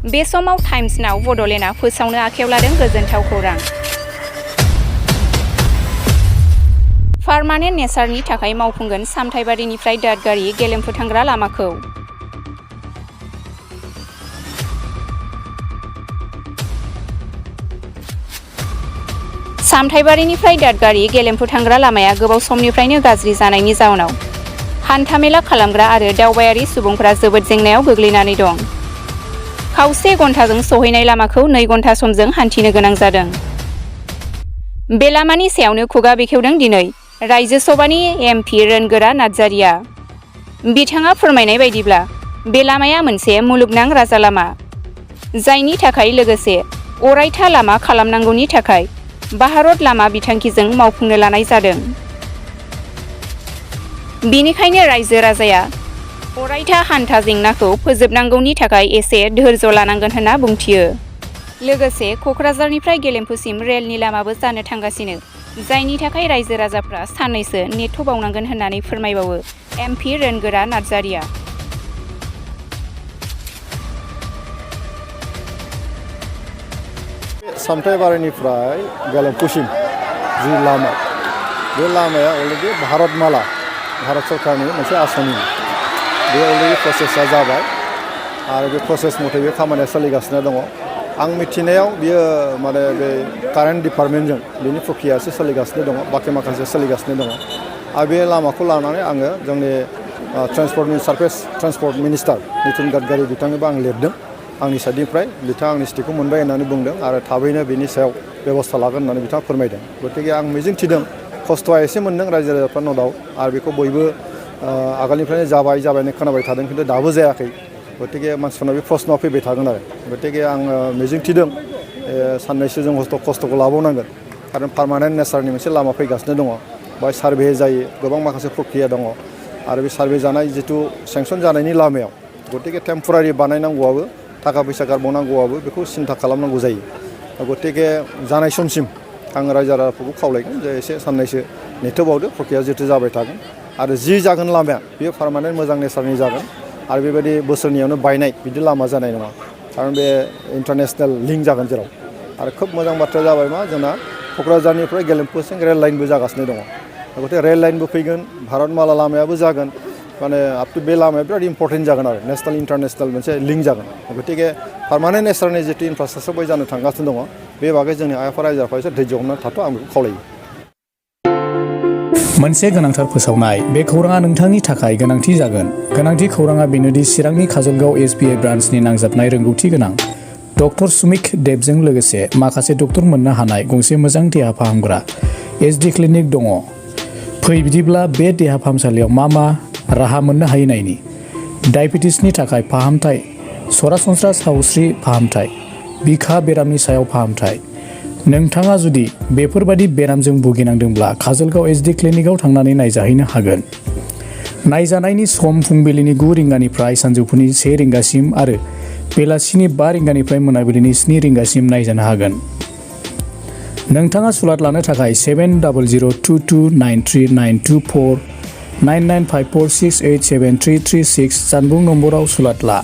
बे समाव टाइम्स नाव बड'लेण्डआ फोसावनो आखायाव लादों गोजोनथाव खौरां। पार्मानेन्ट नेचारनि थाखाय मावफुंगोन सामथाइबारिनिफ्राय दादगारि गेलेमफु थांग्रा लामाखौ। सामथाइबारिनिफ्राय दादगारि गेलेमफु थांग्रा लामाया गोबाव समनिफ्रायनो गाज्रि जानायनि जाउनाव हान्थामेला खालामग्रा आरो दावबायारि सुबुंफोरा जोबोद जेंनायाव गोग्लैनानै दं। खावसे घन्टाजों सौहैनाय लामाखौ 2 घन्टा समजों हान्थिनो गोनां जादों। बे लामानि सायावनो खुगा बेखेवदों दिनै रायजो सभानि MP रोनगोरा नार्जारिया। बिथाङा फोरमायनाय बायदिब्ला बे लामाया मोनसे मुलुगनां राजा लामा, जायनि थाखाय लोगोसे अरायथा लामा खालामनांगौनि थाखाय भारत लामा बिथांखिजों मावफुंनो लानाय जादों। बेनिखायनो रायजो राजाया अरायथा हान्था जेंनाखौ फोजोबनांगौनि थाखाय एसे धोर्ज लानांगोन होनना बुंथियो। लोगोसे क'क्राझारनिफ्राय गेलेमफुसिम रेलनि लामाबो जानो थांगासिनो, जायनि थाखाय रायजो राजाफ्रा साननैसो नेथ'बावनांगोन होननानै फोरमायबावो MP रोनगोरा नार्जारिया। सामथाइबारिनिफ्राय गेलेमफुसिम जि लामा, बे लामाया अलरेडि भारतमाला, भारत सरकारनि मोनसे आसनि। बे अलरेडि प्रसेसा जाबाय आरो बे प्रसेस मथे बे खामानिया सोलिगासिनो दङ। आं मिथिनायाव बियो माने बे कारेन्ट डिपार्टमेन्टजों बेनि प्रक्रियासो सोलिगासिनो दङ, बाखि माखासे सोलिगासिनो दङ। आरो बे लामाखौ लानानै आङो जोंनि ट्रान्सपर्ट मिनिस्टार नितिन गाडकारि बिथांनोबो आं लिरदों आंनि साइडनिफ्राय। बिथाङा आंनि स्टेटखौ मोनबाय होननानै बुंदों आरो थाबैनो बेनि सायाव बेबस्था लागोन होननानै बिथाङा फोरमायदों। गतिके आं मिजिं थिदों, खस्थ'आ एसे मोनदों रायजो राजाफ्रा न' दाउट, आरो बेखौ बयबो आगोलनिफ्रायनो जाबाय खोनाबाय थादों, खिन्थु दाबो जायाखै। गतिके मानसिफोरनाव बे प्रश्नआ फैबाय थागोन आरो। गतिके आङो मिजिं थिदों साननैसो जों खस्थ'खौ लाबावनांगोन, खारन पार्मानेन्ट नेचारनि मोनसे लामा फैगासिनो दङ। बेवहाय सार्भे जायो, गोबां माखासे प्रक्रिया दङ, आरो बे सार्भे जानाय जिथु सेंसन जानायनि लामायाव गतिके टेम्परारि बानायनांगौआबो, थाखा फैसा गारबावनांगौआबो बेखौ सिन्था खालामनांगौ जायो। गतिके जानाय समसिम आं रायजो राजाफोरखौ खावलायगोन जे एसे साननैसो नेथ'बावदो, प्रक्रिया जिथु जाबाय थागोन। आरो जि जागोन लामाया बेयो पार्मानेन्ट मोजां नेचारनि जागोन, आरो बेबायदि बोसोरनैयावनो बायनाय बिदि लामा जानाय नङा, खारन बे इन्टारनेसनेल लिंक जागोन जेराव। आरो खोब मोजां बाथ्राया जाबाय मा, जोंना क'क्राझारनिफ्राय गेलेमफुसिम रेल लाइनबो जागासिनो दङ। गतिके रेल लाइनबो फैगोन, भारतमाला लामायाबो जागोन, माने आप टु बे लामाया बिराद इम्पर्टेन्ट जागोन आरो नेसनेल इन्टारनेसनेल मोनसे लिंक जागोन। गतिके पार्मानेन्ट नेचारनि जितु इनफ्रास्ट्राक्चार बाय जानो थांगासिनो दङ, बे बागै जोंनि आइ आफा रायजो राजाफ्रा एसे धैर्य हमनानै थाथ', आं बेखौ खावलायो। मोनसे गोनांथार फोसावनाय। बे खौराङा नोंथांनि थाखाय गोनांथि जागोन। गोनांथि खौराङा बेनोदि चिरांनि काजलगाव SBI ब्रान्चनि नांजाबनाय रोंगौथि गोनां डक्टर सुमिक देबजों लोगोसे माखासे डक्टर मोननो हानाय गंसे मोजां देहा फाहामग्रा SD क्लिनिक दङ। फै बिदिब्ला बे देहा फाहामसालियाव मा राहा मोननो हायो नायनि। डायबेटिसनि थाखाय फाहामथाय, सरासनस्रा सावस्रि फाहामथाय, बिखा बेरामनि सायाव फाहामथाय। नोंथाङा जुदि बेफोरबादि बेरामजों भुगिनांदोंब्ला काजलगाव SD क्लिनिकआव थांनानै नायजाहैनो हागोन। नायजानायनि सम फुंबिलिनि 9 रिंगानिफ्राय सानजौफुनि 1 रिंगासिम आरो बेलासिनि 5 रिंगानिफ्राय मोनाबिलिनि 7 रिंगासिम नायजानो हागोन। नोंथाङा सुलाद लानो थाखाय 7002293924 9954687336 जानबुं नम्बराव सुलाद ला।